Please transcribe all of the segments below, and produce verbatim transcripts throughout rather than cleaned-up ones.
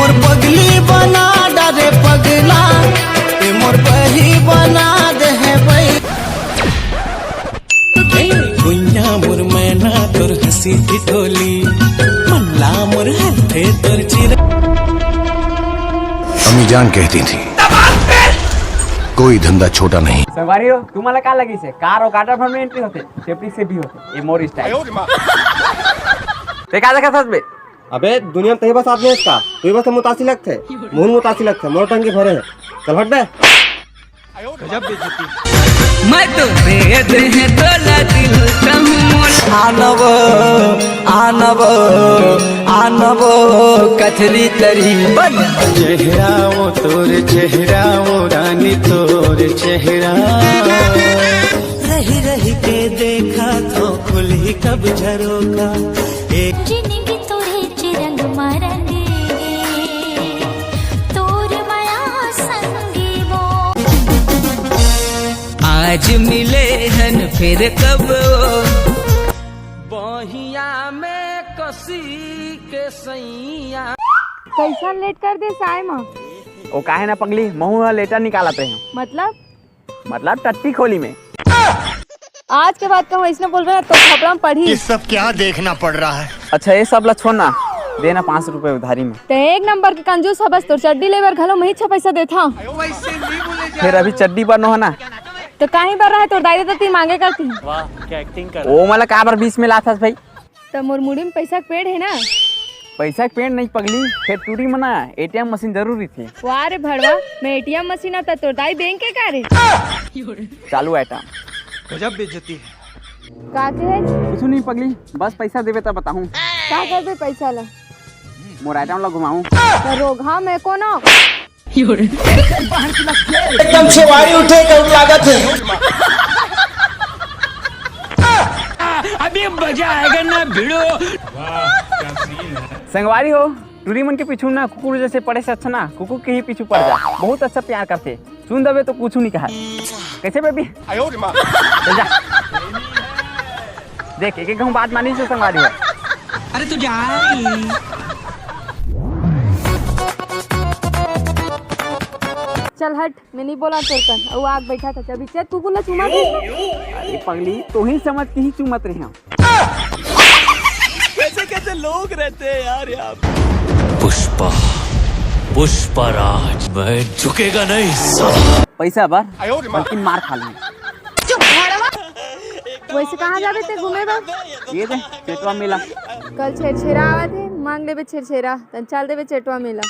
मोर पगली बना डारे पगला, ए मोर बही बना दे है बही। ए भुइया मोर मैना तोर हंसी ठिठोली, मन ला मोर हाथे तोर चिरा। अम्मी जान कहती थी, कोई धंधा छोटा नहीं। संगवारी हो, तुम्हाला का लगी से कार और गाटर फॉर्म में एंट्री होते, सेफ्टी से भी होते, ये मोर स्टाइल। ते का देखा सच में? अबे दुनिया में तही बस आदमी है इसका, तू बस मुतासी लगथे, मुहन मुतासी लगथे, मोर टंकी भरे है। चल हट बे। मैं तो दे दे है तोला दिल कहूँ मोला। आनबो, आनबो, आनबो कथरी तरी बन। चेहरा वो तोर चेहरा वो रानी तोर चेहरा। रही रही के देखा तो खुलही कब झरोखा। एक जिंदगी तोरे चे रंग मा रंगे, तोर माया संगे वो। आज मिले हन फिर कब वो। बहिया में कसी के सैया। कैसन लेट कर दे साय मा? ओ काहे ना पगली, महू ह लेटर निकालत रहे। मतलब? मतलब टट्टी खोली में। आज के बाद कहूँ ऐसने बोलबे ना तो थपड़ा में पड़ी। ये सब क्या देखना पड़ रहा है? अच्छा, ये सब ला छोड़ ना, दे ना पाँच रुपए उधारी में। ते एक नंबर के कंजूस हबस, तोर चड्डी लेबर घलो मही छह पैसा देथा। फिर अभी चड्डी बर नो है ना? तो काहे बर रहा है, तोर दाई ददा ती मांगे करती। वाह, क्या एक्टिंग कर। ओ मला का बर बीच में लाथस भाई? त मोर मुड़ी में पैसा के पेड़ है ना? पैसा के पेड़ नहीं पगली, फेर टूरी मना एटीएम मशीन जरूरी थे। वाह रे भड़वा, मैं एटीएम मशीन आता तोर दाई बैंक के का रे? चालू आइटम। गजब बेइज्जती है। का के है? कुछ नहीं पगली, बस पैसा देवे त बताहूँ। का करबे पैसा ला? मोर आइटम ला घुमाऊँ। त रोगहा में कोनो एकदम छेवारी उठे के लागत है। अभी मजा आएगा ना भिड़ो। संगवारी हो, टूरी मन के पीछू ना कुकुर जैसे पड़े से अच्छा ना कुकुर के ही पीछू पड़ जा। बहुत अच्छा प्यार करथे, सुन दबे तो कुछ नहीं कहा। कैसे बेबी? चल जा। देख, एक एक कहूँ बात मानी से संगवारी हो। अरे तू जा। चल हट, मैं नहीं बोला तोर कन। अउ आग बैठा था, जब इज्जत कुकुर ला चूमा दे। अरे पगली, तो ही समझ के ही चूमत रहे हम। कैसे कैसे लोग रहते हैं यार यहाँ। पुष्पा, पुष्पा राज, मैं झुकेगा नहीं साला। पैसा बर, लेकिन मार खा लूँ। वैसे कहाँ जाबे ते घूमे बर? ये दे, चेटवा मेला। कल छेरछेरा आवत हे, मांग लेबे छेरछेरा, तन चल देबे चेटवा मेला।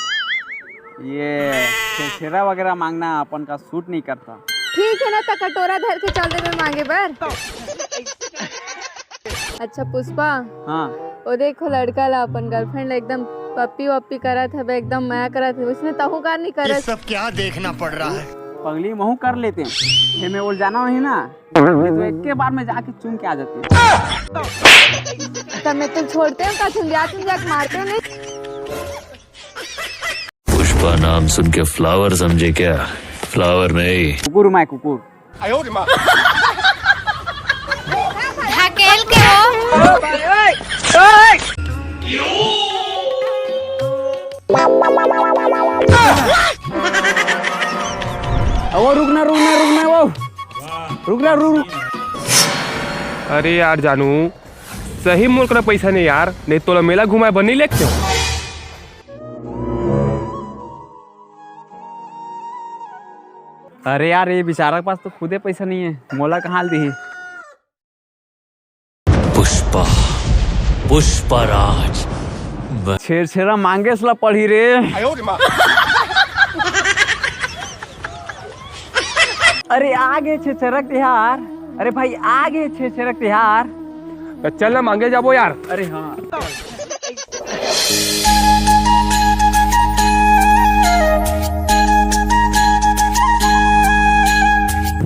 ये छेरछेरा वगैरह मांगना अपन का सूट नहीं करता। ठीक है ना, त कटोरा धर के चल देबे मांगे बर। अच्छा पुष्पा। हाँ। ओ देखो लड़का ला, अपन गर्लफ्रेंड ला एकदम पप्पी वप्पी करत हवे, एकदम मया करत हवे, उसने तहू कार नहीं ये करत। सब क्या देखना पड़ रहा है? पगली महू कर लेते हैं, ये मैं बोल जाना वही ना, ये तो एक के बार में जाके चूम के आ जाते हैं। तब मैं तो छोड़ते हूँ, का तुम जा, तुम जाके मारते हो नहीं? पुष्पा नाम सुन के फ्लावर समझे क्या? फ्लावर नहीं। कुकुर माय कुकुर। ढकेल के हो। ओ, रुकना, रुकना, रुकना, वो। रुकना, रुक, रुक। अरे यार जानू, सही मोर करा पैसा नहीं यार, नहीं तोला मेला घुमाए बर नहीं लेके। अरे यार, ये बेचारा के पास तो खुदे पैसा नहीं है, मोला कहाँ दिही? पुष्पा, पुष्पा राज। छेरछेरा मांगेस ला पड़ी रे। अरे आ गे छेरछेरा के तिहार। अरे भाई आ गे छेरछेरा के तिहार। त चल ना मांगे जाबो यार। अरे हाँ।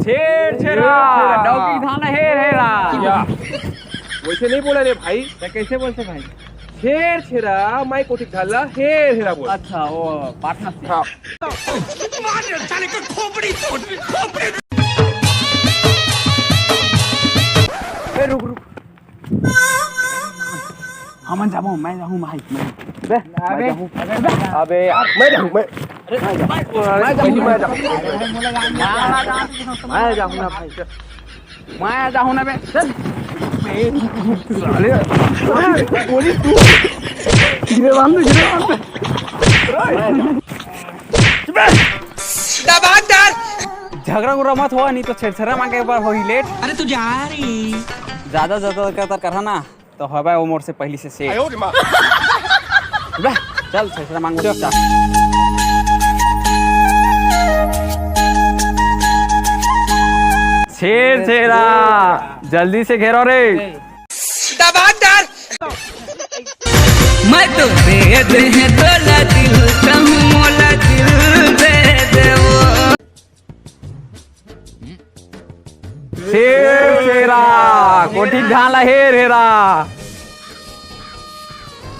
छेरछेरा, छेरछेरा। डौकी धान हेर हेरा। या। वैसे नहीं बोला रे भाई। त कैसे बोलते भाई? छेरछेरा, माई कोठी घाला, हेर हेरा बोल। अच्छा, वो पार्टनरशिप। हाँ। ए, रुक, रुक। हमन जाबो, मैं जाहूँ भाई, मैं। बे, मैं जाहूँ। अबे यार, मैं जाहूँ, मैं। मैं जाहूँ, मैं जाहूँ। मैं जाहूँ ना भाई। मैं जाहूँ ना बे, चल। साले, गोली तू। गिरे बांध, गिरे बांध। दबा डाल। झगड़ा गुरा मत हो, नहीं तो छेरछेरा मांगे बर होही लेट। अरे तू जा रे। ज्यादा ज्यादा करता करहा ना, तो हवय वो मोर से पहली से सेठ। आयो रे माँ। बे, चल छेरछेरा मांग चुपचाप। छेरछेरा, जल्दी से घेरो रे। दबा डाल। मैं तो दे दे हैं तोला दिल, कहूँ मोला दिल दे दे वो। शेर शेरा, कोठी घाला हेर हेरा।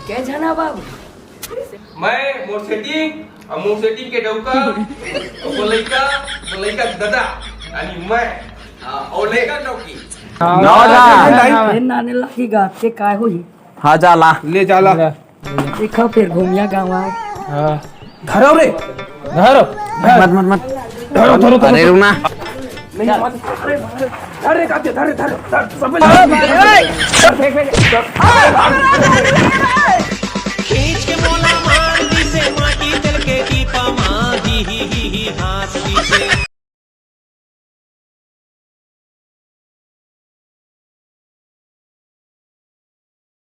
क्या जाना बाबू? मैं मोर सेटिंग, और मोर सेटिंग के डौका, और वो लइका, वो लइका के ददा, यानी मैं, हाँ, और लइका डौकी। नौ जा। ए नाने लागी गात के काय होही? हाँ, जा ला। ले जा ला। देखा फिर घूमिया गाँव आए। हाँ। धरो रे। धरो। मत, मत, मत। धरो, धरो, धरो। अरे, रुक ना। नहीं, मत। अरे, धर रे, काके, धर रे, धर, धर, सब ले। धर, फेंक, फेंक।